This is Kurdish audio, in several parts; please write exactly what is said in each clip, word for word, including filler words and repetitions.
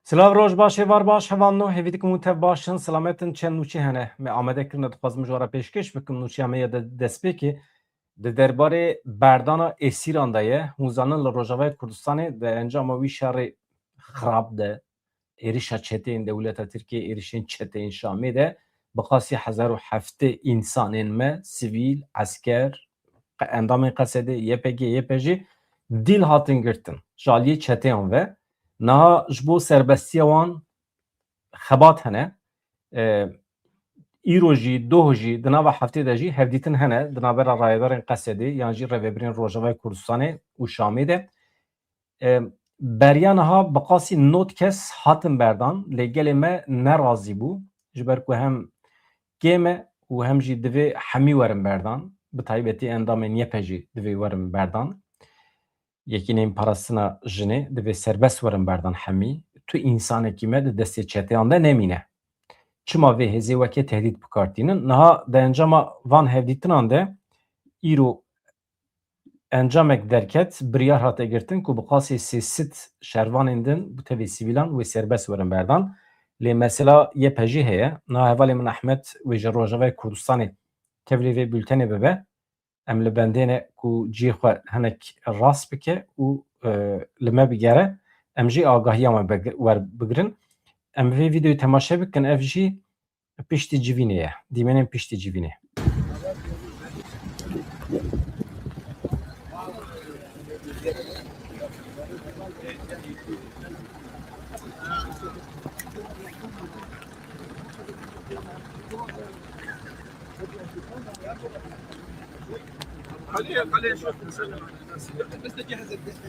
Silav, roj baş, êvar baş, hevalno, hêvî dikim hûn tev baş in, selamet in, çend nûçe hene me amade kirine, dixwazim ji we re pêşkêş bikim. Nûçeya me ya de destpêkê di derbarê berdana êsîran de ye. Hûn zanin li Rojavayê Kurdistanê di encama wî şerê xirab de, êrişa çeteyên dewleta Tirkiyê, êrişên çeteyên Şamê de bi qasî hezar û heftê însanên me, sivîl, esker, qe-, endamên Q S D, Y P G, Y P J dîl hatin girtin ji aliyê çeteyan ve. Niha ji bo serbestiya wan xebat hene. E, îro jî, doh jî, di nava heftê de jî hevdîtin hene di navbera rayedarên Q S D yan jî rêvebirên Rojavayê Kurdistanê û Şamê de. E, beriya niha bi qasî nod kes hatin berdan, lê gelê me nerazî bû, ji ber ku hem kêm e û hem jî divê hemî werin berdan, bi taybetî endamên Y P J divê werin berdan. Yekîneyên Parastina Jinê divê serbest werin berdan hemî. Tu însanekî me di destê çeteyan de nemîne. Çima vê hêzê weke tehdît bi kar tînin? Niha di encama van hevdîtinan de îro encamek derket, biryar hate girtin ku bi qasî sê sed şervanên din bi tevî sivîlan wê serbest werin berdan. Lê mesela Y P J heye. Niha hevalê min Ehmed wê ji Rojavayê Kurdistanê tevlî vê bultenê bibe. Em li bendê ne ku cihê xwe hinek rast bike û, e, li me bigere. Em jî agahiya me big-, werbigirin. Em vê vîdeoyê temaşe bikin. Ev jî piştî civînê ye. Dîmenên piştî civînê. خليه، خليه يشوف، نسلم على الناس. بس تجهز الدستة.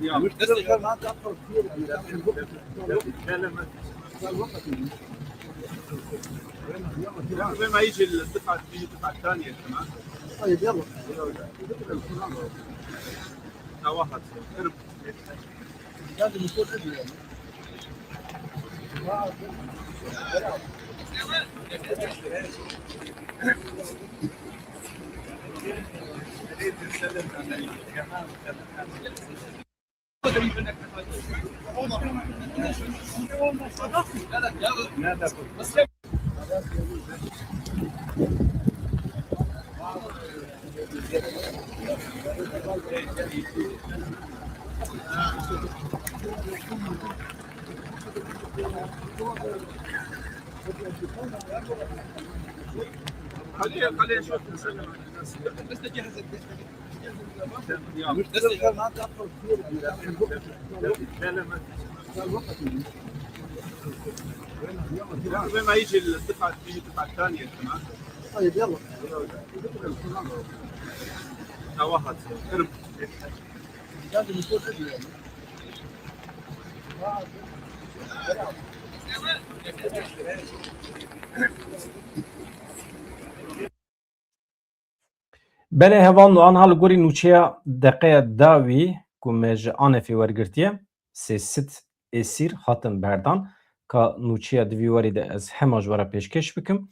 يلا. بس تجهز. لا، لا، ما في. وين ما يجي الدفعة، تجي الدفعة الثانية كمان. طيب، يلا. لا، واحد. ارمي. لازم يكون عندي يعني. خليه، خليه يشوف، نسلم على الناس. بس تجهز الدستة. لما يجي الدفعة، تجي الدفعة الثانية كمان. طيب، يلا. لا، واحد. ارمي. لازم يكون عندي يعني. Belê hevalno, anha li gorî nûçeya deqeya dawî ku me ji ANF'ê wergirtiye, sê sed êsîr hatin berdan. Ka nûçeya di vî warî de ez hema ji we re pêşkêş bikim.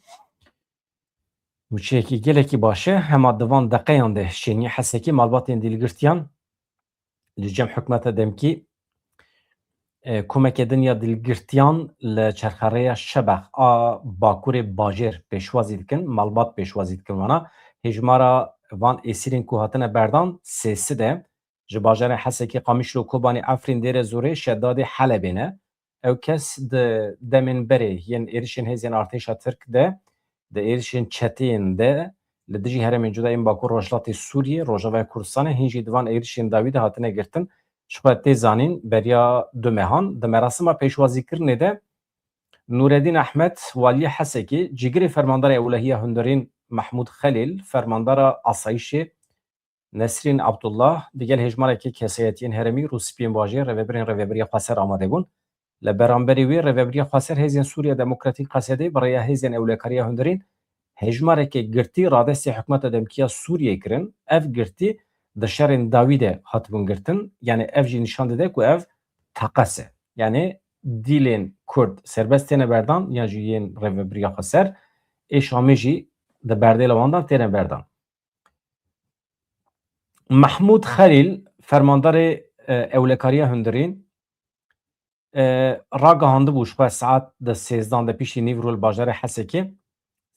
Nûçeyekî gelekî baş e, hema di van deqeyan de şêniyê Hesekê malbatên dîlgirtiyan li cem hikûmeta demkî, e, komeke din ya dîlgirtiyan li çerxerêya Şebex a Bakurê bajêr pêşwazî dikin, malbat pêşwazî dikin vana. Hêjmara van êsîrên ku hatine berdan sê sed e. Ji bajarê Hesekê, Qamişlo, Kobanê, Efrîn, Dêre Zorê, Şedadê, Helebê ne. Ew kes di demên berê yên êrişên hêzên artêşa Tirk de, di êrişên çeteyên de li dijî herêmên cuda yên Bakur Rojhilatê Sûriyê, Rojavaya Kurdistanê, hîn jî di van êrişên dawî de hatine girtin, ji xwe tê zanîn beriya du mehan. Di merasima pêşwazîkirinê de Nûredîn Ehmed, waliyê Hesekê, cîgirê fermandarê ewlehiya hundirîn Mehmûd Xelîl, fermandara asayîşê Nesrîn Abdullah digel hêjmarekê kesayetiyên herêmî, rûspiyên bajêr, rêvebirên Rêvebiriya Xweser amade bûn. Li beramberî wê Rêvebiriya Xweser Hêzên Sûriya Demokratîk, Q S D, bi rêya hêzên ewlekariya hundirîn hêjmarekê girtî radestê hikûmeta demkî ya Sûriyê kirin. Ev girtî di şerên dawî de hatibûn girtin. Yanî ev jî nîşan dide ku ev teqez e. Yanî dîlên Kurd serbest têne berdan yan jî yên Rêvebiriya Xweser ê Şamê jî di berdêla wan de têne berdan. Mehmûd Xelîl, fermandarê, e, ewlekariya hundirîn, e, ragihandibû ji xwe saet di sêzdan de piştî nîvro li bajarê Hesekê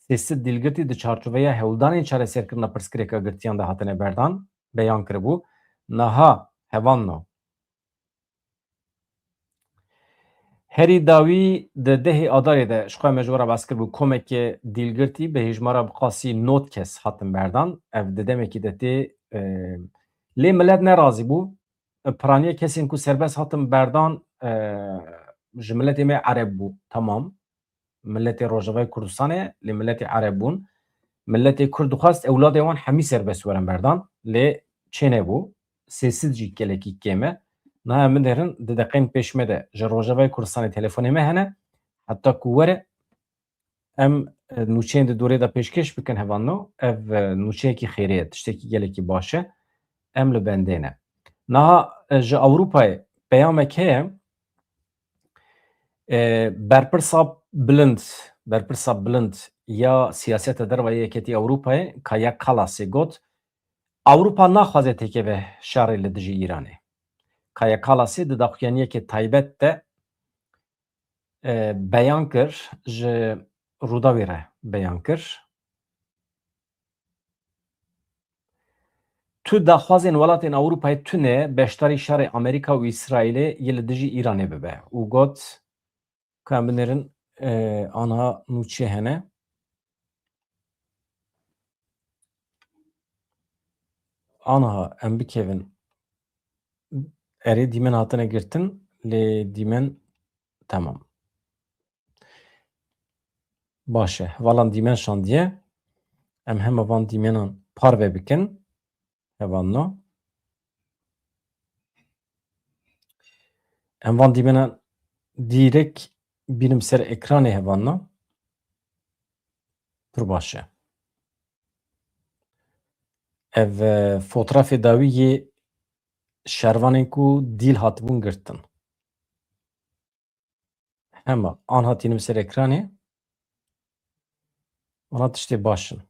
sê sed dîlgirtî di çarçoveya hewldanên çareserkirina pirsgirêka girtiyan de hatine berdan, beyan kiribû. Niha hevalno. Herî dawî di dehê Adarê de ji xwe me ji we re behs kiribû, komeke dîlgirtî bi hêjmara bi qasî nod kes hatin berdan. Ev di demekî de tê, e, lê milet nerazî bû. Piraniya kesên ku serbest hatin berdan, e, ji miletê me Ereb bû. Tamam. Miletê Rojavayê Kurdistanê, lê miletê Ereb bûn. Miletê Kurd dixwest ewladê wan hemî serbest werin berdan, lê çênebû. Sê sed jî gelekî kêm e. Niha em binêrin, di deqeyên pêş me de ji Rojavayê Kurdistanê telefonê me hene. Heta ku were, em, e, nûçeyên di dorê de pêşkêş bikin hevalno. Ev, e, nûçeyekî xêrê ye, tiştekî gelekî baş e. Em li bendê ne. Niha, e, ji Ewropayê peyamek heye. E, berpirsa bilind, berpirsa bilind ya siyaseta derve ya Yeketî Ewropayê, Kaja Kallasê got, Ewropa naxwaze têkeve şerê li dijî Îranê. Kaja Kallasê di daxuyaniyekê taybet de, e, beyan kir, ji Rûdawê re beyan kir. Tu daxwazên welatên Ewropayê tune beşdarî şerê Amerîka û Îsraîlê yê li dijî Îranê bibe û got, ka em binêrin, e, anha nûçe hene. Anha em bikevin. Erê, dîmen hatine girtin, lê dîmen, tamam. Baş e. Hevalan dîmen şandiye. Em hema van dîmenan parve bikin. Hevalno. Em van dîmenan dîrek bînim ser ekranê hevalno. Pir baş e. Ev, e, fotrafê dawî yê şervanên ku dîl hatibûn girtin. Hema an hatînim ser ekranê. Wana tiştê baş in.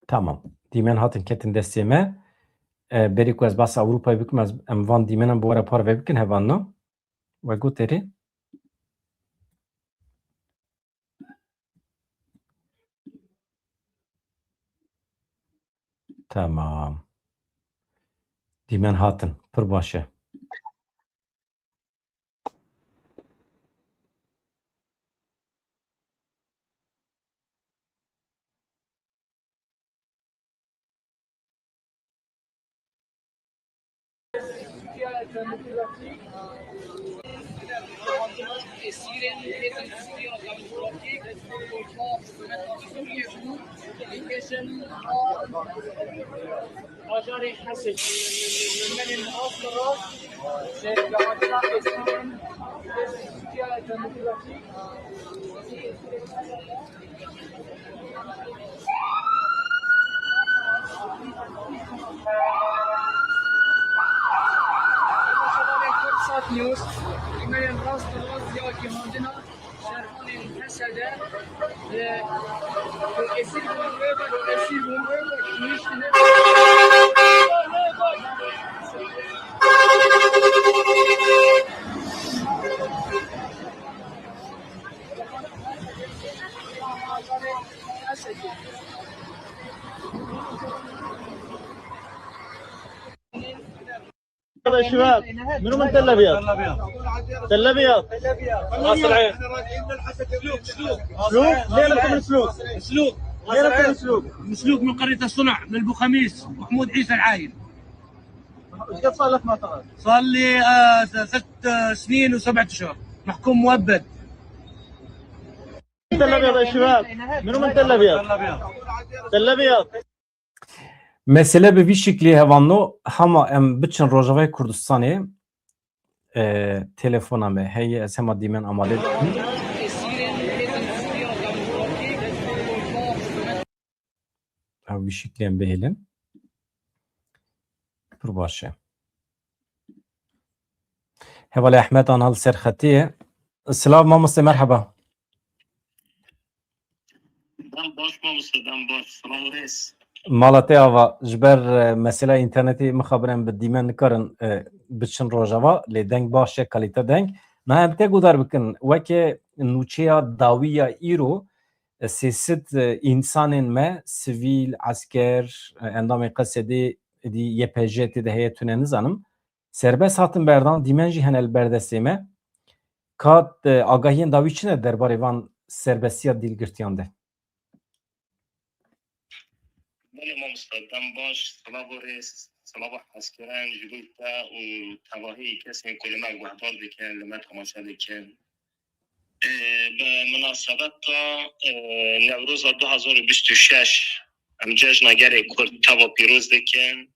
Tamam. Dîmen hatin ketin destê me. E, berî ku ez behsa Ewropayê bikim, ez, em van dîmenan bi we re parve bikin, hevalno. We got erê. Tamam. Dîmen hatin. Pir baş e. Esîrên Tirkiya Demokratîk, Sûriye bû, dikêşin bajarê Hesekê. Min rast rast, serkeftina esîrên Tirkiya Demokratîk. Şevalê Kurdsat News, dîmenên rast rast ya gihandina şervanên H S D, e, ku esîr bûn, wê bek esîr bûn, wê bek gihîştine. يا شباب، منو من تل ابيض؟ تل ابيض. راس العين. سلوك؟ ليه انتم من سلوك؟ سلوك. ليه انتم من سلوك؟ من سلوك، من قرية الصنع، من ابو خميس، محمود عيسى العايل. ايش قد صار لك ما ترى؟ صار لي، آه، س-، ست، آه، سنين وسبعة اشهر. محكوم مؤبد. تل ابيض يا شباب. منو من تل ابيض؟ تل ابيض. Mesele bi vî şiklî hevalno, hema em biçin Rojavayê Kurdistanê, e, telefona me heye, ez hema dîmen amade dikim. Ew vî şiklî em bihêlin. Pir baş e. Hevalê Ehmed anha li ser xetê ye. Silav mamoste, merheba. Dem baş mamoste, dem baş. Silav rêz. Mala te ava, ji ber, e, mesela înternetê mixabin em bi dîmen nikarin, e, biçin Rojava, lê deng baş e, kalîte deng. Niha em te guhdar bikin, weke nûçeya dawî ya îro, e, sê sed, e, însanên me, sivîl, esker, e, endamên Q S D, êdî Y P J tê de heye tune nizanim, serbest hatin berdan, dîmen jî hene li ber destê me. Ka, e, agahiyên dawî çi ne derbarê van serbestiya dîlgirtiyan de? Belê mamosta, dem baş, silav û rêz, silav û hezkirin ji bo te û tevahî kesên ku li me guhdar dikin, li me temaşe dikin. Ê, bi minasebeta, ê, Newroza du hazar û bîst û şeş em cejna gelê Kurd teva pîroz dikin.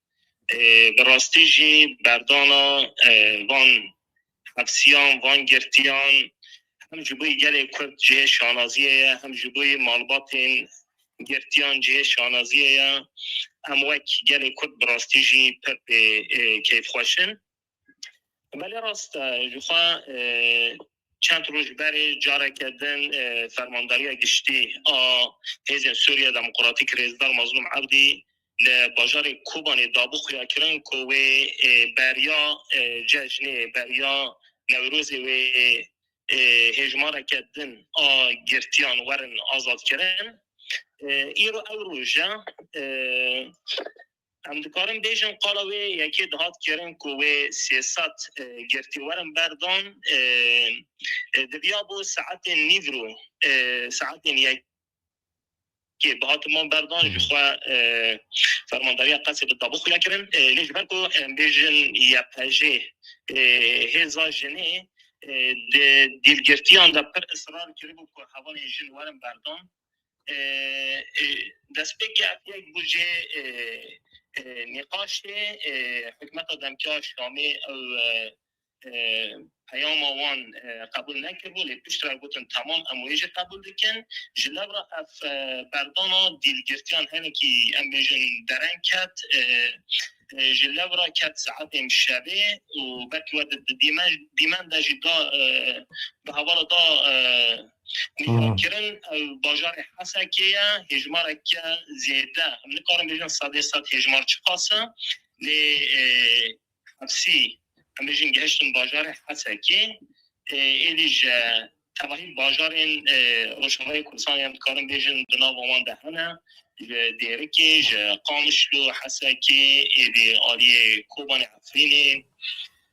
Ê, bi rastî jî berdana, ê, van hepsiyan, van girtiyan hem ji bo gelê Kurd cihê şanaziyê ye, hem ji bo malbatên girtiyan cihê şanaziyê ye. Em wek gelê Kurd bi rastî jî pir pê, ê, keyfxweş in. Belê rast e, ji xwe, e, çend roj berê careke din, e, Fermandariya Giştî a Hêzên Sûriya Demokratîk Rêzdar Mazlûm Evdî li bajarê Kobanê dabû xuya kirin ku wê, e, beriya, e, cejnê, beriya Newrozê wê, e, hêjmareke din a girtiyan werin azadkirin. E, îro ew roj e, e, Em dikarin bêjin qala wê yekê dihat kirin ku wê sê sed, e, girtî werin berdan, e, e, diviya bo saetên nîvro, e, saetên yekê bihatin man berdan, ji xwe, e, fermandariya Qesê bi dabû xuya kirin. E, lê ji ber ku em bêjin Y P J, e, hêza jinê, e, di dîlgirtiyan de pir israr kiribû ku hevalên jin werin berdan. E, e, destpêkê ev yek bû jê, e, e, nîqaşê, e, hikûmeta demkî ya Şamê ew, e, e, peyama wan, e, qebûl nekiribû, lê piştre gotin, temam, em wê jî qebûl dikin. Ji lewra ev, e, berdana dîlgirtiyan hinekî, em bêjin, dereng ket, e, e, ji lewra ket saetên şevê û belkî we di, di dîmen, dîmen de jî da, e, bi hevala da, e, nîşankirin, ew bajarê Hesekê ye, hêjmareke zêde. Em nikarin bêjin sedê sed hêjmar çiqas e, lê, e, hepsî, em bêjin, gihiştin bajarê Hesekê. E, êdî ji tevahî bajarên, e, Rojavayê Kurdistanê em dikarin bêjin di nava wan de hene. Ji Dêrikê, ji Qamişlo, Hesekê, êdî aliyê Kobanê, Efrînê.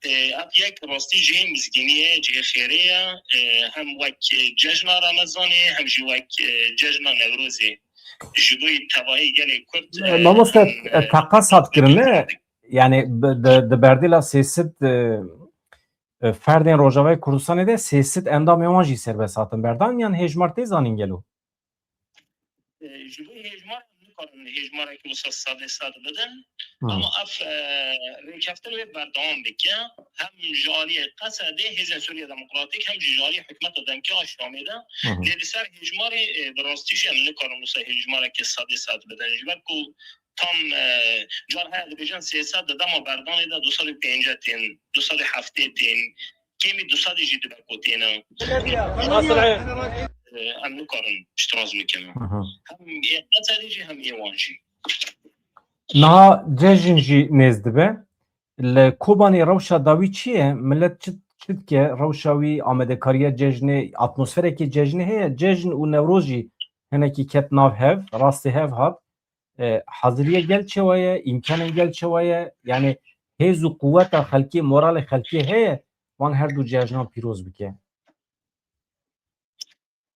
E, ev yek rastî cihê mizgînî ye, cihê xêrê ye. E, hem wek, e, cejna Remezanê, hem jî wek, e, cejna Newrozê. Ji bo tevahî gelê Kurd, e, Mamoste, em, e, teqez hat kirine, yani bi, di, di berdêla sê sed, e, e, ferdên Rojavayê Kurdistanê de sê sed endamên wan jî serbest hatin berdan, yan hêjmar tê zanîn gelo? E, ji bo hêjmar em nikarin hêjmarekî wisa sedê sed bidin. Ama ev, e, rêkeftin wê berdewam bike. Hem ji aliyê Qesedê, Hêzên Sûriya Demokratîk, hem jî ji aliyê hikûmeta demkî a Şamê de. Lê li ser hêjmarê, e, bi rastî jî em nikarin wisa hêjmarekî sedê sed bidin. Ji ber ku tam, e, car heye dibêjin sê sed di dema berdanê de du sed û pêncî tên, du sed û heftê tên, kêmî du sedî jî dibe ku têne. E, em nikarin piştrast bikin. Hem ê Qesedê jî hem ê wan jî. Niha cejn jî nêz dibe. Li Kobanê rewşa dawî çi ye? Milet çi, çi dike? Rewşa wî, amadekariya cejnê, atmosferekê cejnê heye? Cejn û Newroz jî hinekî ket nav hev, rastê hev hat. E, haziriya gel çewa ye? Îmkanên gel çewa ye? Yani hêz û quweta xelkê, moralê xelkê heye wan her du cejnan pîroz bike?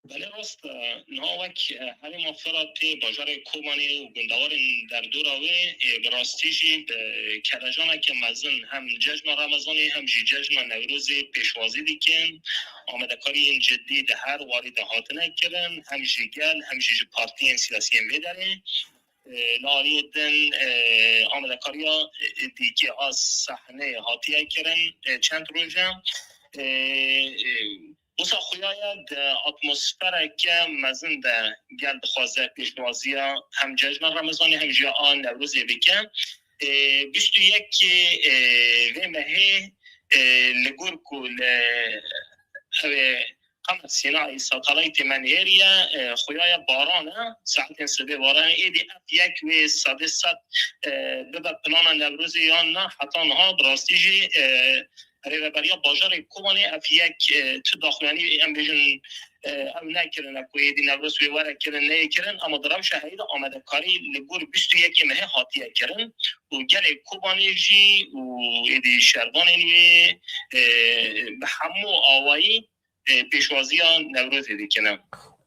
Belê rast e, niha wek, e, herêma Firatê, bajarê Kobanê û gundewarên derdora wê, e, bi rastî jî bi kelejaneke mezin hem cejna Remezanê hem jî cejna Newrozê pêşwazî dikin. Amadekariyên cidî di her warî de hatine kirin, hem ji gel hem jî ji partiyên siyasiyên vê derê. E, li aliyê din, e, amadekariya, e, dîkê a sehneyê hatiye kirin, e, çend roj e. E, e, wisa xuya ye di atmosfereke mezin de gel dixwaze pêşwaziya hem cejna Remezanê hem jî a Newrozê bike. E, bîst û yekê, e, vê mehê, e, li gor ku li ew ê Qemer Sînayî satelaytê me nihêriye, e, xuya ye baran e, saetên sibê baran e, êdî ev yek wê sedê sed, e, bibe plana Newrozê yan na, heta niha bi rastî jî, e, rêveberiya bajarê Kobanê ev yek, e, tu daxuyanî em bêjin, e, ew nekirine ku êdî Newroz wê were kirin, neyê kirin, ama di rewşa heyî de amadekarî li gor bîst û yekê mehê hatiye kirin û gelê Kobanê jî û êdî şervanên wê, e, bi hemû awayî, e, pêşwaziya Newrozê dikine.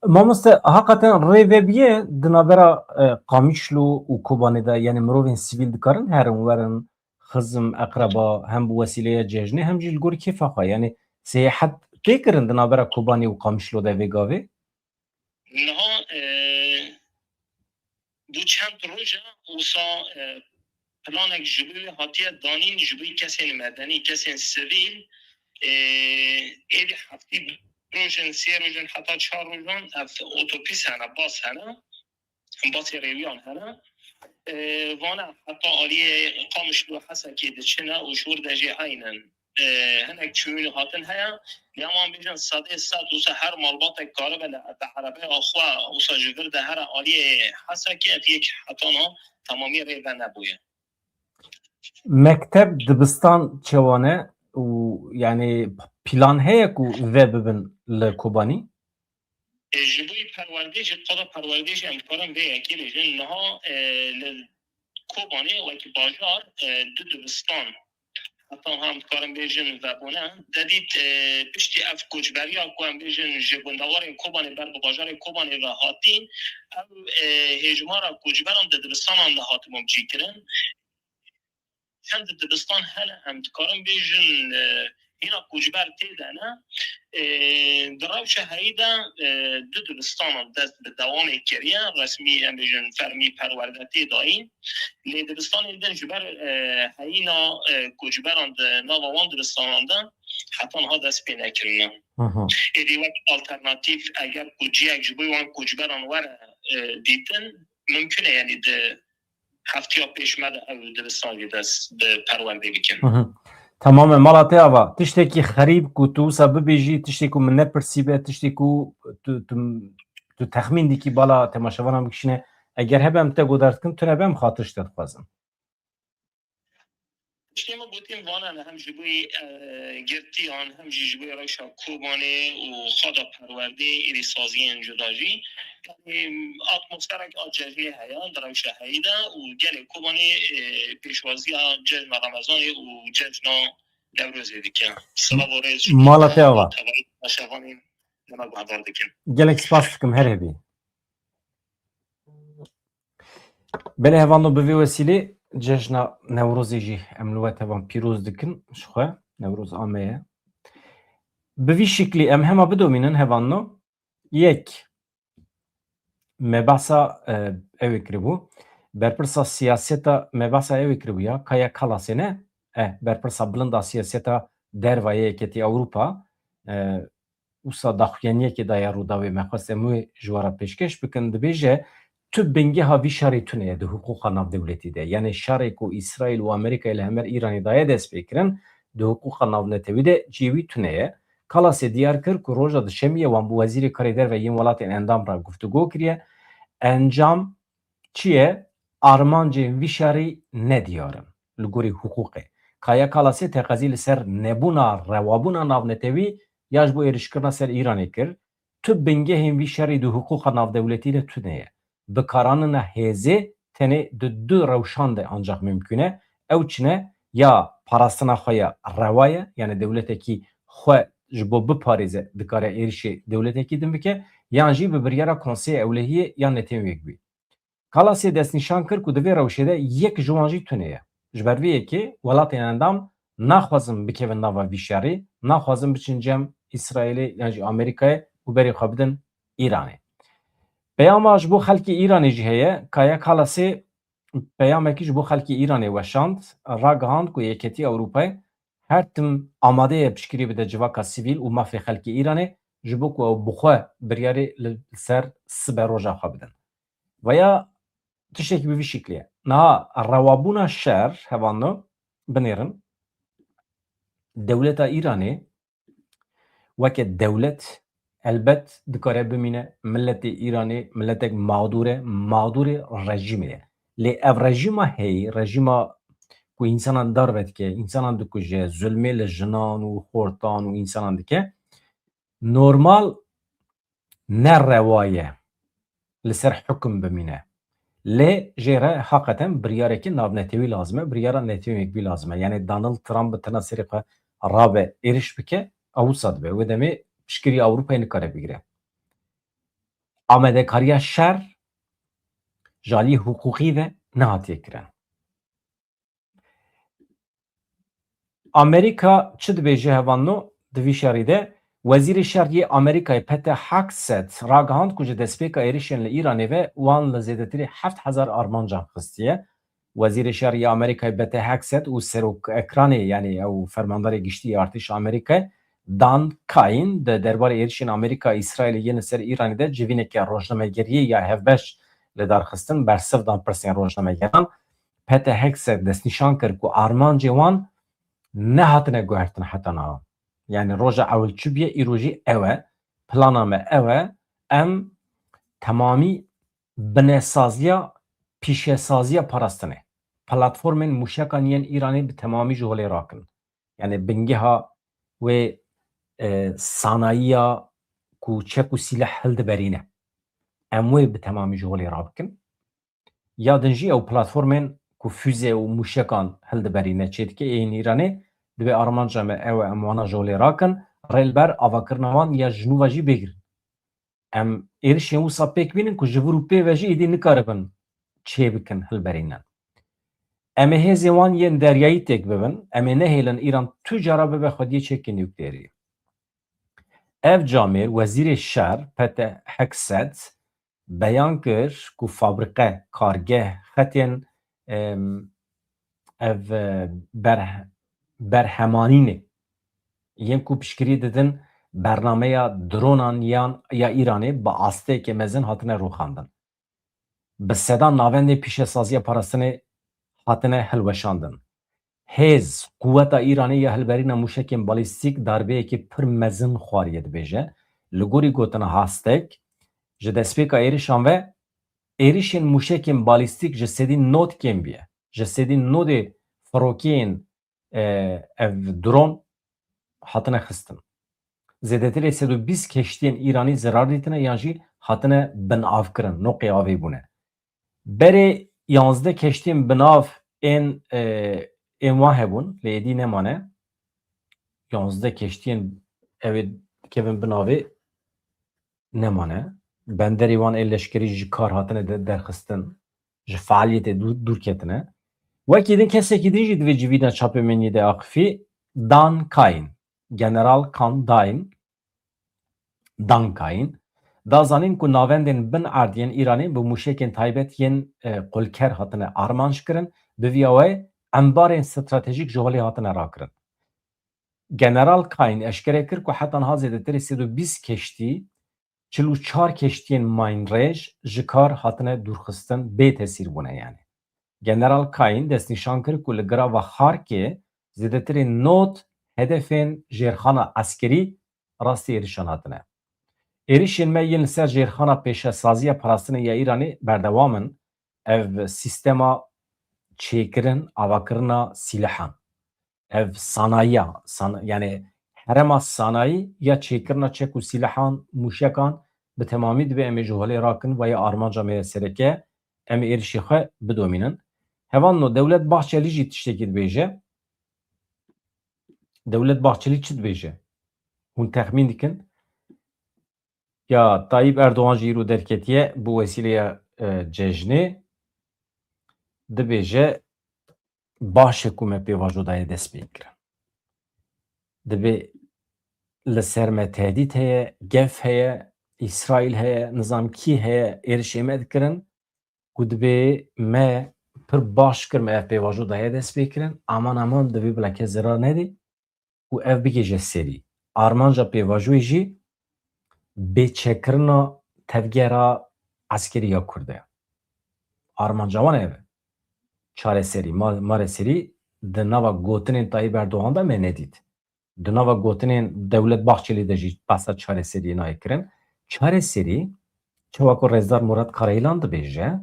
Mamoste, heqeten rê vebiye di navbera, e, Qamişlo û Kobanê de, yani mirovên sivîl dikarin herin werin, xizm, eqreba, hem bi wesîleya cejnê, hem jî li gor kêfa xwe. Yani seyahet tê kirin di navbera Kobanê û Qamişlo de vê gavê? Niha, e, bû çend roj e, wisa, e, planek ji bo wê hatiye danîn, ji bo kesên medenî, kesên sivîl, e, êdî heftî rojin, sê rojin heta çar rojan ev otopîs hene, bas hene, basê rêwiyan hene. E, vana heta aliyê Qamişlo Hesekê diçine û ji wir de jî eyn in. E, hinek çûyîn û hatin heye. Lê em an bêjin sedê sed wisa her malbatek karibe li, bi erebeya xwe wisa ji vir de here aliyê Hesekê, ev yek heta niha temamî rê venebûye. Mekteb, dibistan çewane û yani plan heye ku vebibin li Kobanî? E, ji bo perwerdê jî, qada perwerdê jî em dikarin vê yekê bêjin. Niha, e, li Kobanê wekî bajar, e, du dibistan heta niha em dikarin bêjin vebûne. De dît, e, piştî ev koçberiya ku em bêjin ji gundewarên Kobanê ber bi bajarê Kobanê ve hatîn, ew, e, hêjmara koçberan di dibistanan de hatibûn cîkirin. Çend dibistan hene, em dikarin bêjin, e, hîna koçber tê de ne. E, di rewşa heyî de, e, du dibistanan dest bi dewamê kiriye, resmî, em bêjin, fermî perwerde tê dayîn. Lê dibistanên din ji ber, e, heyîna, e, koçberan di nava wan dibistanan de heta niha dest pê nekirine. Hı hı. Êdî wek alternatîf, eger ku cihek ji bo wan koçberan were, e, dîtin, mimkun e, yani di heftiya pêş me de ew dibistan jî dest bi perwerdê bikin. Hı hı. Temamen, mala te ava. Tiştekî xerîb ku tu wisa bibêjî, tiştê ku min nepirsîbe, tiştê ku tu, tu, tu texmîn dikî bala temaşevanan bikişîne, eger hebe em te godar dikin, tune be em xatir ji te dixwazin. Tiştê me gotin vana ne, hem ji bo, e, girtiyan, hem jî ji bo rewşa Kobanê û xada perwerdê êdî saziyên cuda jî. Yani, atmosferek a cejnê heye, di rewşa heyî de û gelê Kobanê, e, pêşwaziya cejna Remezanê û cejna Newrozê dike. Silav û rêz ji Mala te ava. Tevayî temaşevanên me guhdar dikin. Gelek spas dikim, her hebî. Belê hevando, bi vê wesîlê cejna Newrozê jî em li we tevan pîroz dikin ji xwe. Newroz ameye. Bi vî şiklî em hema bidomînin hevando. Yek, me behsa, e, ew ê kiribû. Berpirsa siyaseta, me behsa ew ê kiribû ya, Kaya Kalasê ne? E, berpirsa bilind a siyaseta derva yê Yeketî Ewropa, e, wisa daxuyaniyekê daye Rûdawê, me xwest em wê ji we re pêşkêş bikin. Dibêje, tu bingeha vî şerê tune ye di hiqûqa navdewletî de. Yani şerê ku Îsraîl û Amerîkayê li hemer Îranê daye destpêkirin, di hiqûqa navnetewî de cihê wî tune ye. Kalasê diyar kir ku roja duşemiyê wan bi Wezîrê Karê Derve yên welatên endam re guftûgo kiriye. Encam çi ye? Armancên vî şerî nediyar in li gorî hiqûqê. Kaya Kalasê teqezî li ser nebûna rewabûna navnetewî ya ji bo êrişkirina ser Îranê kir. Tu bingehên vî şerî di hiqûqa navdewletî de tune ye. Bikaranina hêzê tenê di du rewşan de ancax mimkûn e. Ew çi ne? Ya parastina xwe ya rewa ye, yani dewletekî xwe ji bo biparêze dikare êrişê dewletekî din bike, yan jî bi biryara Konseyê Ewlehiyê ya Netewên Yekbûyî. Kalasê destnîşan kir ku di vê rewşê de yek ji wan jî tune ye. Ji ber vê yekê welatên endam naxwazin bikevin nava vî şerê, naxwazin biçin cem Îsraîlê yan jî Amerîkayê û berê xwe bidin Îranê. Peyama ji bo xelkê Îranê jî heye. Kaya Kalasê peyamekî ji bo xelkê Îranê weşand, ragihand ku Yeketî Ewropayê her tim amade ye piştgirî bide civaka sivîl û mafê xelkê Îranê, ji bo ku ew bi xwe biryarê li ser sibe roja xwe bidin. Veya tiştekî bi vî şiklî ye. Niha rewabûna şer, hevando, binêrin, dewleta Îranê weke dewlet elbet dikare bimîne. Miletê Îranê miletek mağdûr e, mağdûrê rejîmê ye. Lê ev rejîma heyî, rejîma ku însanan darve dike, însanan dikuje, zulmê li jinan û xortan û însanan dike, normal ne rewa ye li ser hukum bimîne. Lê jê re haqeten biryarekî navnetewî lazim e, biryara netewî yekbî lazim e. Yani Donald Trump bi tena serê xwe rabe êriş bike, ew wisa dibe. Wê demê piştgirî Ewropayê nikare bigire. Amadekariya şer ji alî hiqûqî ve nehatiye kirin. Amerîka çi dibêje hevalno di vî şerî de? Wezîrê Şer yê Amerîkayê Pete Hegseth ragihand ku ji destpêka êrişên li Îranê ve wan li zêdetirî heft hezar armancan xistiye. Wezîrê Şer yê Amerîkayê Pete Hegseth û serokekranê, yanî ew fermandarê giştî yê artêşa Amerîkayê, Dan Cain, di derbarê êrişên Amerîka Îsraîlê yên li ser Îranê de civîneke rojnamegeriyê ya hevbeş li dar xistin, bersiv dan pirsên rojnamegeran. Pete Hegseth destnîşan kir ku armancê wan nehatine guhertin heta niha. Yani roja ewil çi bûye, îro jî ew e. Plana me ew e. Em temamî binesaziya, pîşesaziya parastinê, platformên mûşekan yên Îranê bi temamî ji holê rakin. Yani bingeha wê, e, sanayiya ku çek û sîleh hildiberîne, em wê bi temamî ji holê rabikin. Ya din jî ew platformên ku füze û mûşekan hildiberîne çêdike ên Îranê, divê armanca me ew e, em wana ji holê rakin, rê li ber avakirina wan ya ji nû ve jî bêgirin. Em êrişên wisa pêk bînin ku ji vir û pê ve jî êdî nikaribin çêbikin, hilberînin. Em ê hêzên wan yên deryayî têk bibin, em ê nehêlin Îran tu cara bibe xwediyê çekên nukleerî. Ev camêr Wezîrê Şer Pete Hegseth beyan kir ku fabrîqe, kargeh, xetên, em, ev, e, berh-, berhemanînê yên ku piştgirî didin bernameya dronan yan ya Îranê bi asteyeke mezin hatine rûxandin. Bi sedan navendên pîşesaziya parastinê hatine hilweşandin. Hêz, quweta Îranê ya hilberîna mûşekên balîstîk darbeyekî pir mezin xwariye, dibêje. Li gorî gotina Hastek, ji destpêka êrişan ve êrişên mûşekên balîstîk ji sedî nod kêm bûye. Ji sedî nodê firokeyên, e, ev dron hatine xistin. Zêdetirê sed û bîst keştiyên Îranî zerar dîtine yan jî hatine binavkirin, noqê avê bûne. Berê yanzdeh keştiyên binav ên, e, ên wan hebûn, lê êdî nemane. Yanzdeh keştiyên ew ê dikevin binavê nemane. Benderê wan ê leşkerî ji kar hatine de-, derxistin, ji fealiyetê dû-, dûr ketine. Wekî din kesekî din jî divê civîna çapemeniyê de axifî, Dan Cain, General Kan Dain, Dan Cain, da zanîn ku navendên bin erd yên Îranê bi mûşekên taybet yên, e, qulker hatine armanc kirin, bi vî awayê embarên stratejîk ji holê hatine rakirin. General Cain eşkere kir ku heta niha zêdetirî sed û bîst keştî, çil û çar keştiyên maynrêj ji kar hatine dûrxistin, bê tesîr bûne yani. General Cain destnîşan kir ku li girava Xarkê zêdetirî nod hedefên jêrxana eskerî rastî êrişan hatine. Êrişên me yên li ser jêrxana pêşesaziya parastinê ya Îranê berdewam in. Ev sîstema çêkirin, avakirina sîlehan, ev sanayiya, san-, yani herema sanayî ya çêkirina çek û sîlehan, mûşekan bi temamî divê em ê ji holê rakin, ve ya armanca me ya sereke, em ê êrişê xwe bidomînin. Hevalno, Dewlet Bahçelî jî tiştekî dibêje. Dewlet Bahçelî çi dibêje? Hûn texmîn dikin? Ya Tayyip Erdogan jî îro derketiye bi wesîleya, e, cejnê, dibêje, baş e ku me pêvajo daye dest pê kirin. Dibê li ser me tehdît heye, gef heye, Îsraîl heye, nizam kî heye, êrişê me dikirin, ku dibê me pir baş kir me ev pêvajo daye dest pê kirin, aman aman divê bila kes zerar nedê û ev bigihêje serî. Armanca pêvajoyê jî bêçekkirina tevgera eskerî ya Kurd e. Armanca wan ev e. Çareserî, ma-, mareserî di nava gotinên Tayyip Erdogan de me nedît. Di nava gotinên Dewlet Bahçelî de jî behsa çareseriyê nayê kirin. Çareserî, çawa ku Rêzdar Murat Karayilan dibêje,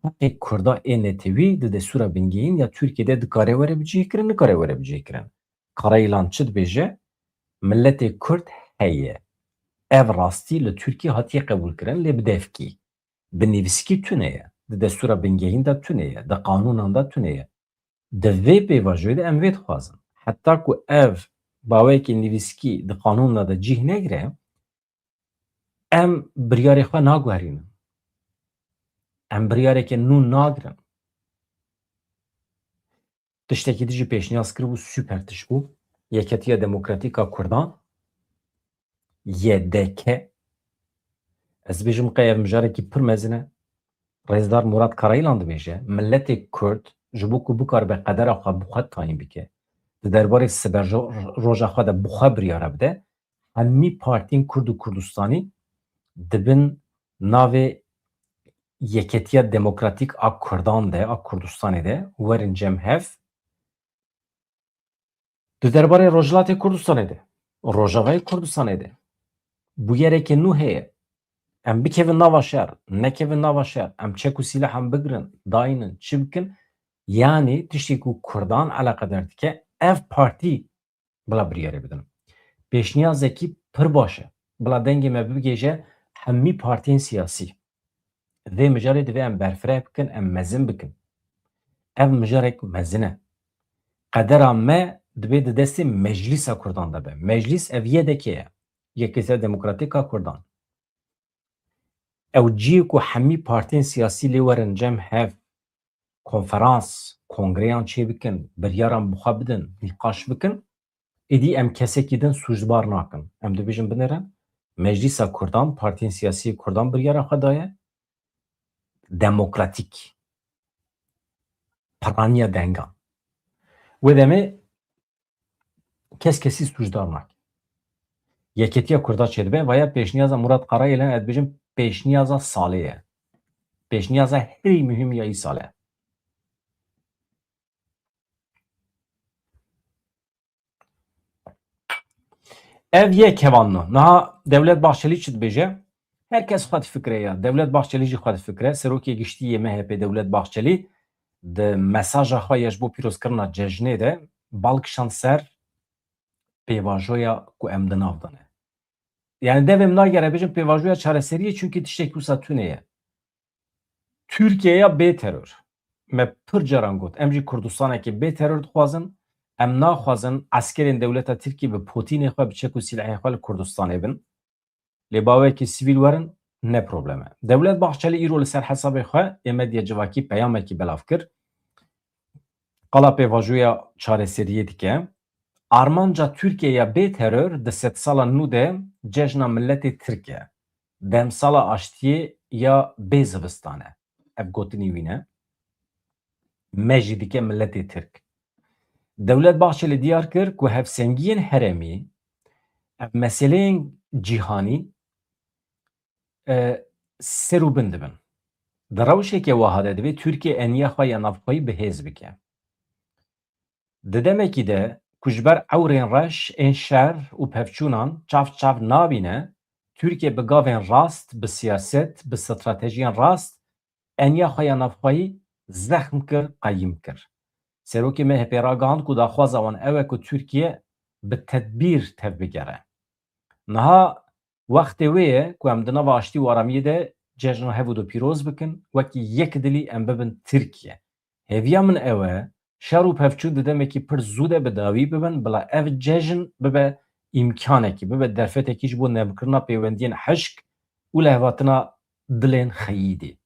heqê Kurda ê netewî di destûra bingehîn ya Tirkiyê de dikare were bicihkirin, nikare were bicihkirin. Karayilan çi dibêje? Miletê Kurd heye. Ev rastî li Tirkiyê hatiye qebûlkirin, lê bi devkî. Bi nivîskî tune ye. Di destûra bingehîn de tune ye. Di qanûnan de tune ye. Di vê pêvajoyê de em vê dixwazin. Heta ku ev baweyekî nivîskî di qanûna de cih negire, em biryarê xwe naguherînin. Em biryareke nû nagirin. Tiştekî din jî pêşniyaz kiribû, super tişt bû. Yeketiya Demokratîk a Kurdan, Y D K. Ez dibêjim qey ev mijarekî pir mezin e. Rêzdar Murat Karayilan dibêje, miletê Kurd ji bo ku bikaribe qedera xwe bi xwe tayîn bike, di derbarê siber ro-, roja xwe de bi xwe biryara bide, hemî partiyên Kurd û Kurdistanî di bin navê Yeketiya Demokratîk a Kurdan de, a Kurdistanê de werin cem hev. Di derbarê Rojhilatê Kurdistanê de, Rojavayê Kurdistanê de bûyereke nû heye. Em bikevin nava şer, nekevin nava şer, em çek û sîlehan bigirin, daynin, çi bikin? Yanî tiştê ku Kurdan eleqedar dike, ev partî bila biryarê bidin. Pêşniyazekî pir baş e. Bila dengê me bigihêje hemî partiyên siyasî. Vê mijarê divê em berfireh bikin, em mezin bikin. Ev mijarek mezin e. Qedera me dibê di destê Meclîsa Kurdan de be. Meclîs ev Y D K ye. Yeketiya Demokratîk a Kurdan. Ew cihê ku hemî partiyên siyasî lê werin cem hev, konferans, kongreyan çêbikin, biryaran bi xwe bidin, nîqaş bikin, êdî em kesekî din sûcbar nakin. Em dibêjin binêrin, Meclîsa Kurdan, partiyên siyasî Kurdan biryara xwe daye, demokratîk, piraniya dengan. Wê demê kes kesî sûcdar nake. Yeketiya Kurda çêdibe, vaya pêşniyaza Murat Karayilan, ez dibêjim pêşniyaza salê ye. Pêşniyaza herî muhîm ya îsal e. Ev yek hevalno. Niha Dewlet Bahçelî çi dibêje? Her kes xwe difikire ya. Dewlet Bahçelî jî xwe difikire. Serokê giştî yê M H P Dewlet Bahçelî di mesaja xwe ya ji bo pîrozkirina cejnê de bal kişand ser pêvajoya ku em di nav de ne. Yani devê min nagere bêjim pêvajoya çareseriyê, çunkî tiştekî wisa tune ye. Tirkiyeya bê teror. Me pir caran got, em jî Kurdistanekê bê teror dixwazin. Em naxwazin eskerên dewleta Tirkiyê bi potînê xwe, bi çek û sîlehê xwe li Kurdistanê bin. Lê bawekî sivîl werin, ne problem e. Dewlet Bahçelî îro li ser hesabê xwe ê medya civakî peyamekî belav kir. Qala pêvajoya çareseriyê dike. Armanca Tirkiye ya bê teror di sedsala nû de cejna miletê Tirk e. Demsala aştiyê ya bê zivistan e. Ev gotinî wî ne. Me jî dike miletê Tirk. Dewlet Bahçelî diyar kir ku hevsengiyên herêmî, ev meseleyên cîhanî, e, ser û bin dibin. Di rewşeke wiha de divê Tirkiye eniya xwe ya navxweyî bi hêz bike. Di demekî de ku ji ber ewrên reş ên şer û pevçûnan çav çav nabîne, Tirkiye bi gavên rast, bi siyaset, bi stratejiyên rast eniya xwe ya navxweyî zexm kir, qeyîm kir. Serokê M H P ragihand ku daxwaza wan ew e ku Tirkiye bi tedbîr tevbigere. Niha wextê wê ye ku em di nava aştî û aramiyê de cejna hevû du pîroz bikin, wekî yek dilî em bibin Tirkiye. Hêviya min ew e, şer û pevçûn di demekî pir zû de bi dawî bibin, bila ev cejn bibe îmkanekî, bibe derfetekî ji bo nemkirina pêwendiyên hişk û lihevhatina dilên xeyîdî.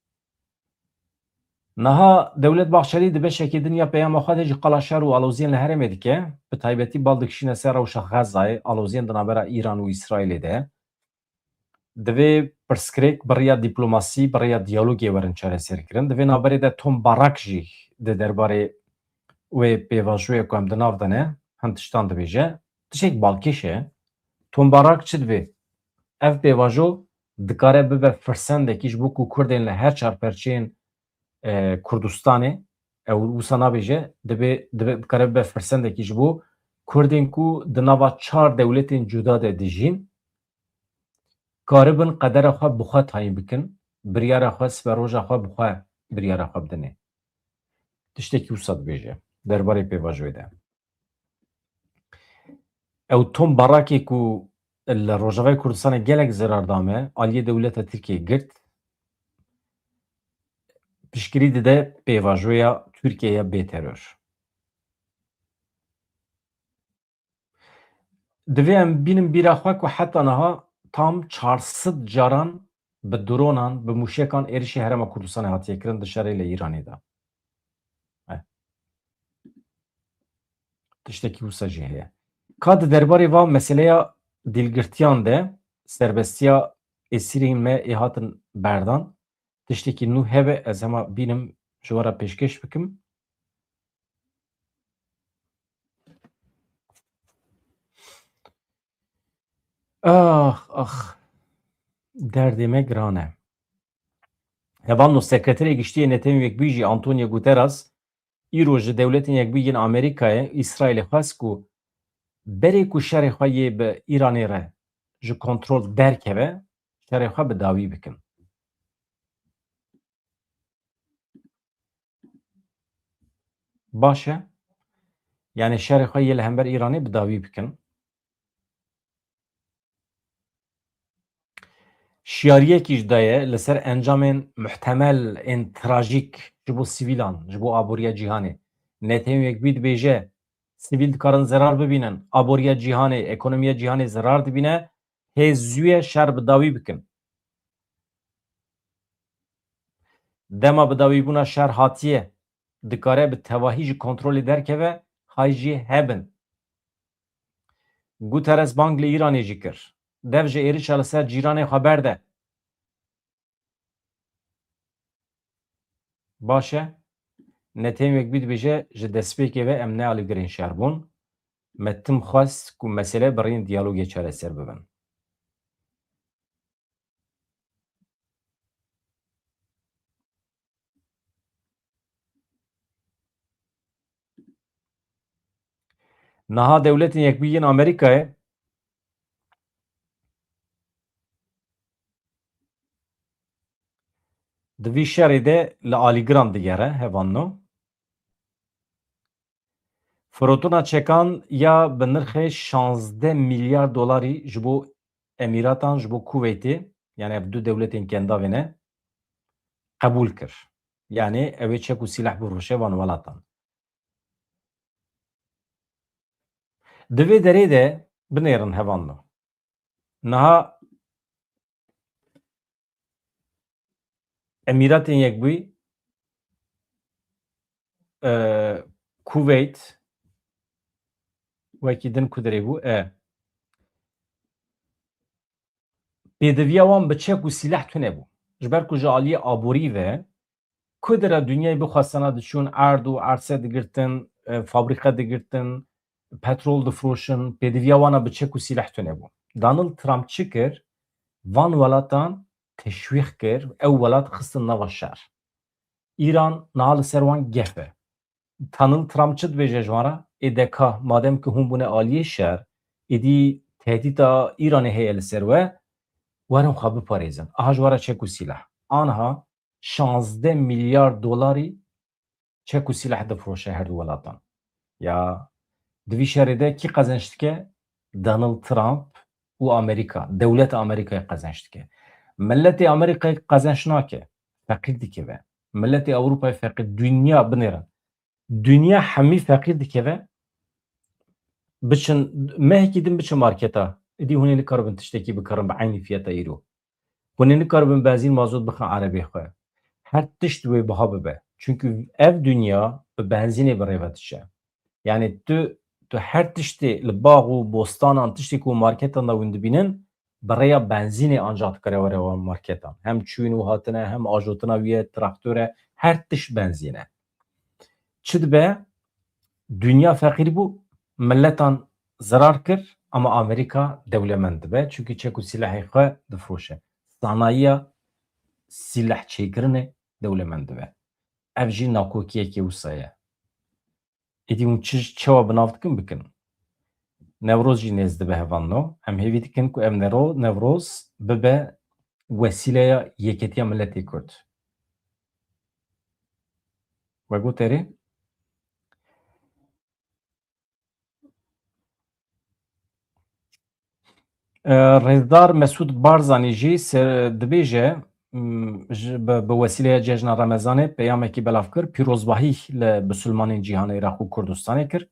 Niha Dewlet Bahçelî di beşekî din ya peyama xwe de jî qala şer û aloziyên li herêmê dike, bi taybetî bal dikişîne ser rewşa Xezayê, aloziyên di navbera Îran û Îsraîlê de. Divê pirsgirêk bi rêya dîplomasî, bi rêya diyalogê werin çareserkirin. Di vê navberê de Tom Barak jî di derbarê wê pêvajoyê ku em di nav de ne, hin tiştan dibêje. Tiştek balkêş e. Tom Barak çi dibê? Ev pêvajo dikare bibe firsendekî ji bo ku Kurdên li her çar perçeyên, e, Kurdistanê, ew wisa nabêje, dibê, dibê, dikare bibe firsendekî ji bo Kurdên ku di nava çar dewletên cuda de dijîn, karibin qedera xwe bi xwe tayîn bikin, biryara xwe, siberoja xwe bi xwe biryara xwe bidinê. Tiştekî wisa dibêje derbarê pêvajoyê de. Ew Tom Barakê ku li Rojavayê Kurdistanê gelek zerar da me, aliyê dewleta Tirkiyê girt, piştgirî dide pêvajoya Tirkiye ya bê teror. Divê em bînin bîra xwe ku heta niha tam çar sed caran bi dronan, bi mûşekan êrişî Herêma Kurdistanê hatiye kirin di şerê li Îranê de. Eh. Tiştekî wisa jî heye. Ka di derbarê va meseleya dîlgirtiyan de, serbestiya êsîrên me ê hatin berdan, tiştekî nû hebe, ez hema bînim ji we re pêşkêş bikim. Ax, ax. Derdê me giran e. Hevalno, Sekreterê Giştî yê Netewên Yekbûyî jî Antonio Guterres îro ji Dewletên Yekbûyî yên Amerîkayê, Îsraîlê xwest ku berê ku şerê xwe yê bi Îranê re ji kontrol derkeve, şerê xwe bi dawî bikin. Baş e. Yanî şerê xwe yê li hember Îranê bi dawî bikin. Şiyariyekî jî daye li ser encamên muhtemel ên trajîk ji bo sivîlan, ji bo aboriya cîhanê. Netewên Yekbûyî dibêje, sivîl dikarin zerar bibînin, aboriya cîhanê, ekonomiya cîhanê zerar dibîne, hê zû ye şer bi dawî bikin. Dema bidawîbûna şer hatiye, dikare bi tevahî ji kontrolê derkeve, hay jê hebin. Guterres bang li Îranê jî kir. Dev ji êrişa li ser cîranê xwe berde. Baş e. Netewên Yekbûyî dibêje, ji destpêkê ve em ne alîgirên şer bûn. Me tim xwest ku mesele bi rêyên diyalogê çareser bibin. Niha Dewletên Yekbûyî yên Amerîkayê di vî şerê de li alîgiran digere, hevalno. Firotina çekan ya bi nirxê şazdeh milyar dolarî ji bo Emîratan, ji bo Kuweytê, yani ev du dewletên kendavê ne, qebûl kir. Yani ew ê çek û sîleh bifroşe van welatan. Di vê derê de binêrin hevalno. Niha Emîratên Yekbûyî, e, Kuweyt, wekî din ku derê bû, e, pêdiviya wan bi çek û sîleh tune bû. Ji ber ku ji aliyê aborî ve, ku dira dinyayê bixwestana diçûn erd û erse digirtin, e, fabrîke digirtin, petrol difroşin, pêdiviya wana bi çek û sîleh tune bû. Donald Trump çi kir? Van welatan teşwîq kir, ew welat xistin nava şer. Îran niha li ser wan gef e. Donald Trump çi dibêje ji wan re? Ê de ka, madem ku hûn bûne aliyê şer, êdî tehdîta Îranê heye li ser we, werin xwe biparêzin. Aha ji we re çek û sîleh. Aniha şazdeh milyar dolarî çek û sîleh difroşe her du welatan. Ya di vî şerê de kî qezenç dike? Donald Trump û Amerîka, dewleta Amerîkayê qezenç dike. Miletê Amerîkayê qezenç nake, feqîr dikeve. Miletê Ewropayê feqîr, dinya binêrin. Dinya hemî feqîr dikeve. Biçin, mehekî din biçin marketa. Îdî hûn ê nikaribin tiştekî bikarin bi eynî fiyata îro. Hûn ê nikaribin benzîn mazot bixin erebê xwe. Her tişt wê biha bibe. Çunkî ev dinya bi benzînê bi rê ve diçe. Yani tu, tu her tiştê li bax û bostanan, tiştê ku marketan de hûn dibînin, bi rêya benzînê ancak dikare were wan marketan. Hem çûyîn û hatine, hem ajotina wî ye, traktor e, her tişt benzîn e. Çi dibe? Dinya feqîr bû, miletan zerar kir, ama Amerîka dewlemend dibe. Çunkî çek û sîlehê xwe difroşe. Sanayiya sîleh çêkirinê dewlemend dibe. Ev jî nakokiyekê wisa ye. Êdî hûn çi, çawa bi nav dikin bikin? Newroz jî nêz dibe hevalno. Em hêvî dikin ku ev nero-, Newroz bibe wesîleya yeketiya miletê Kurd. We got erê? E, Rêzdar Mesûd Barzanî jî ser dibêje, m, ji, bi, bi wesîleya Cejna Remezanê peyamekî belav kir, pîrozbahî li bisilmanên cîhanê Iraq û Kurdistanê kir.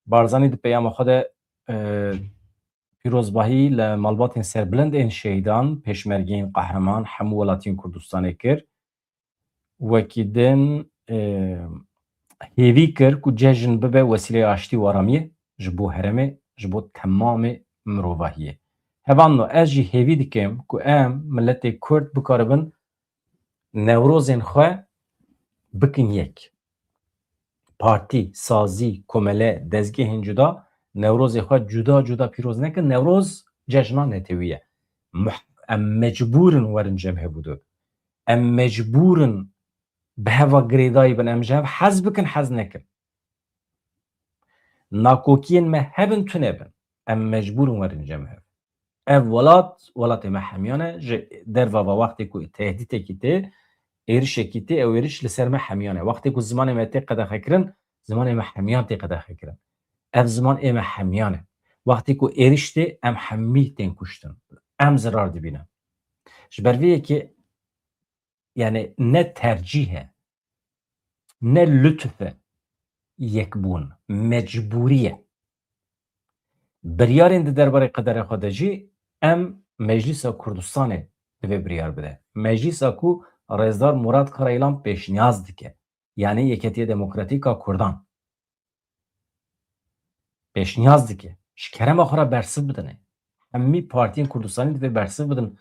Barzanî di peyama xwe de, e, pîrozbahî li malbatên serbilind ên şehîdan, pêşmergeyên qehreman, hemû welatiyên Kurdistanê kir. Wekî din, e, hêvî kir ku cejn bibe wesîleyê aştî û aramiyê ji bo herêmê, ji bo temamê mirovahiyê. Hevalno, ez jî hêvî dikim ku em miletê Kurd bikaribin Newrozên xwe bikin yek. Partî, sazî, komele, dezgehên cuda Newrozê xwe cuda cuda pîroz nekin. Newroz cejna netewî ye. Muh-, em mecbûr in werin cem hevûdu. Em mecbûr in bi heva girêdayî bin, em ji hev hez bikin, hez nekin. Nakokiyên me hebin, tune bin. Em mecbûr in werin cem hev. Ev welat, welatê me hemiyan e. Ji derve ve wextê ku tehdîtekî tê, êrişekî tê, ew êriş li ser me hemiyan e. Wextê ku zimanê me tê qedexekirin, zimanê me hemiyan tê qedexekirin. Ev ziman ê me hemiyan e. Wextê ku êriş tê, em hemî tên kuştin. Em zirar dibînin. Ji ber vê yekê, yani ne tercîh e, ne lutf e, yekbûn, mecbûrî ye. Biryarên di derbarê qederê xwe de jî em Meclîsa Kurdistanê divê biryar bide. Meclîsa ku Rêzdar Murat Karayilan pêşniyaz dike. Yani Yeketiye Demokratîk a Kurdan pêşniyaz dike. Ji kerema xwe re bersiv bidin. Hemî partiyên Kurdistanê divê bersiv bidin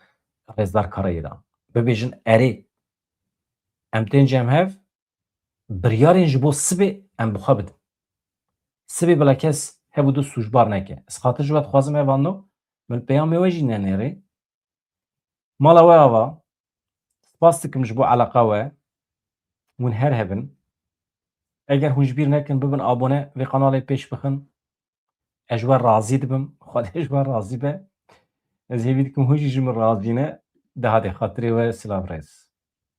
Rêzdar Karayilan. Bibêjin erê, em tên cem hev, biryarên ji bo sibê em bi xwe bidin. Sibê bila kes hev û du sûcbar neke. Ez xatir ji we dixwazim hevalno, min peyamê we jî nenêrê. Mala we ava, spas dikim ji bo eleqa we. Hûn her hebin. Eger hûn ji bîr nekin, bibin abone, vê kanalê pêş bixin. Ez ji we razî dibim. Xwedê ji we razî be. Ez hêvî dikim hûn jî ji min razî ne. Dehadê xatirê we, silav rêz.